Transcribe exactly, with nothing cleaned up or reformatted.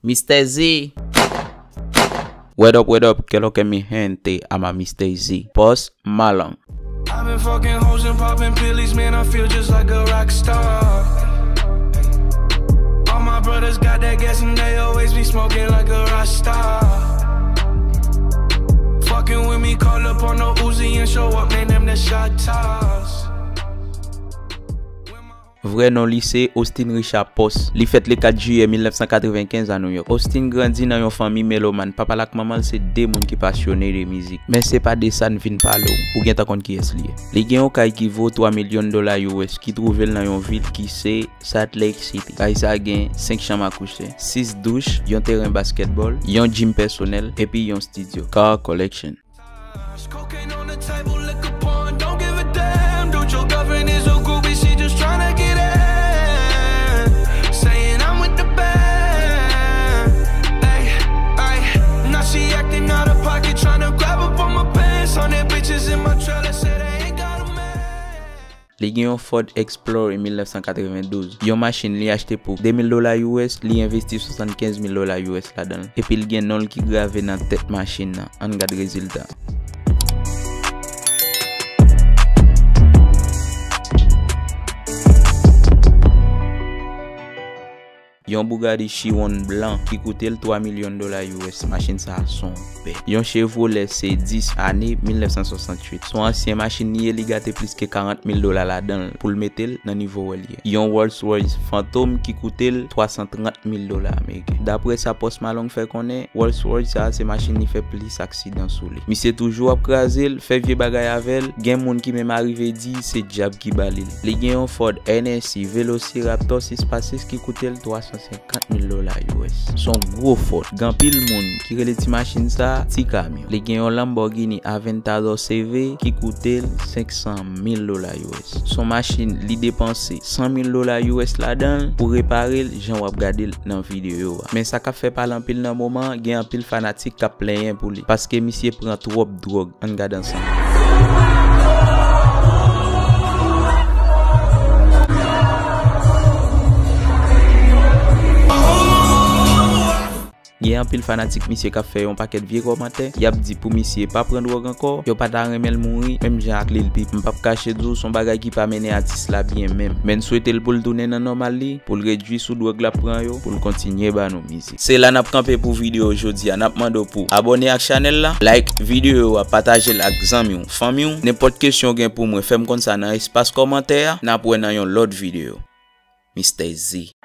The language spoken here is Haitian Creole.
Mister Z. What up, what up, que lo que mi gente, ama Mister Z. Post Malone. I've been fucking hoes and popping pillies, man, I feel just like a rock star. All my brothers got that gas and they always be smoking like a Rasta. Fucking with me, call up on no Uzi and show up, man, them the shot toss. Vrè non li se Austin Richard Post. Li fèt le kat jiyè mil nèf san katrevenkenz a New York. Austin grandi nan yon fanmi melomàn. Papa l ak manman l se de moun ki pasyone de mizik. Men se pa de sa n vin pale w. Ou gentan konn kiyès li ye. Li gen yon kay ki vo twa milyon dola U S ki twouve l nan yon vil ki se Salt Lake City. Kay sa gen senk chanm a kouche, sis douch, yon teren baskètbòl, yon gym pèsonèl, epi yon estidyo. Car collection. Cocaine on the table, liquor pouring, don't give a damn. Dude, your girlfriend is a groupie, she just tryna get in. Saying I'm with the band. Ay, ay. Now she acting out of pocket, tryna grab up on my pants. Hundred bitches in my trailer, say they ain't got a man. Li gen yon Ford Explorer mil nèf san katrevendouz, yon machin li achte pou de mil dola U S, li envesti swasannkenz mil dola U S ladan l, epi l gen non l ki grave nan tèt machin nan. Ann gad rezilta. Yon Bugatti Chiron blan ki koute l twa milyon dola U S. Machin sa a se yon bèt. Yon Chevrolet C dis ane mil nèf san swasanntuit. Se yon ansyen machin li ye, li gate plis ke karant mil dola ladan l pou l mete l nan nivo w wè l ye. Yon Rolls Royce Phantom ki koute l twa san trant mil dola ameriken. Daprè sa Post Malone fè konnen, Rolls Royce sa a se machin li fè plis aksidan sou li. Misye toujou ap kraze l, fè vye bagay avè l, gen moun ki menm arive di se dyab ki ba li l. Li gen yon Ford N S I Velociraptor sis pa sis ki koute l twa san senkant mil dola U S. Se yon gwo Ford. Gen anpil moun ki rele ti machin sa a ti kamyon. Li gen yon Lamborghini Aventador C V ki koute l senk san mil dola U S. Se yon machin li depanse san mil dola U S ladan l pou repare l jan w ap gade l nan videyo a. Men sa k ap fè pale anpil nan moman an, gen anpil fanatik k ap plenyen pou li, paske misye pran twòp dwòg. Ann gade ansanm. Gen anpil fanatik misye k ap fè yon pakèt vye kòmantè. Y ap di pou misye pa pran dwòg ankò, yo pa ta renmen l mouri, menm jan ak Lil Peep. M p ap kache di w, se yon bagay ki pa mennen atis la byen menm. Men n swete l pou l tounen nan nòmal li, pou l redui sou dwòg l ap pran yo, pou l kontinye ba nou mizik. Se la n ap kanpe pou videyo jodi a. N ap mande w pou abòne ak chanèl la, like videyo a, pataje l ak zanmi w, fanmi w. Nenpòt kesyon w gen pou mwen, fè m konn sa nan espas kòmantè a. N ap wè nan yon lòt videyo. Mister Z.